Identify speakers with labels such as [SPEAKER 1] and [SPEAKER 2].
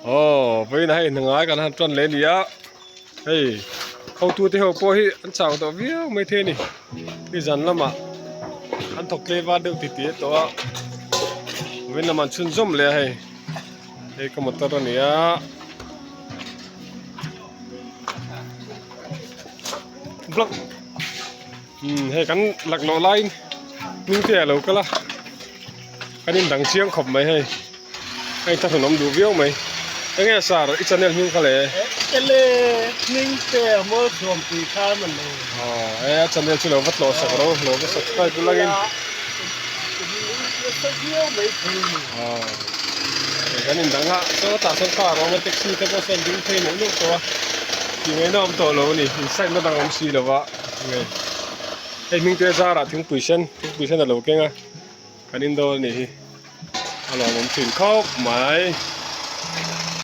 [SPEAKER 1] Aw vawiin ah hei hna ngai kan han tan leh a ni a hei hotu te ho pawh hi an chau tawh viau maithei a ni nizan lamah an thawk tlei var deuh titi a tawh a vawiin lamah an chhunzawm leh a hei hei ka motor a ni a. Block umm hei kan laklawh laiin hming te a lo kal a kan indang chiang khawp mai hei. Hei ta hlun awm duh viau mai. Enge sir i channel hming kha le?
[SPEAKER 2] Ele hming te a mawl thuam tih kha a man lo.
[SPEAKER 1] Aw e a channel chu lo va tlawh sak ro lo va subscribe ula ngin.
[SPEAKER 2] Nasa viau mai thei ni.
[SPEAKER 1] Aw kan in dang a saw tah sawn car a awm a taxi te pawh sawn ding phei neuh neuh tawh a tih ngaihna awm tawh lo a ni inside na dang a awm si lo va nge hei hming te zarah thingpui sen thingpui sen a lo keng a. Kan in dawn a nih hi a lawmawm thin khawp mai.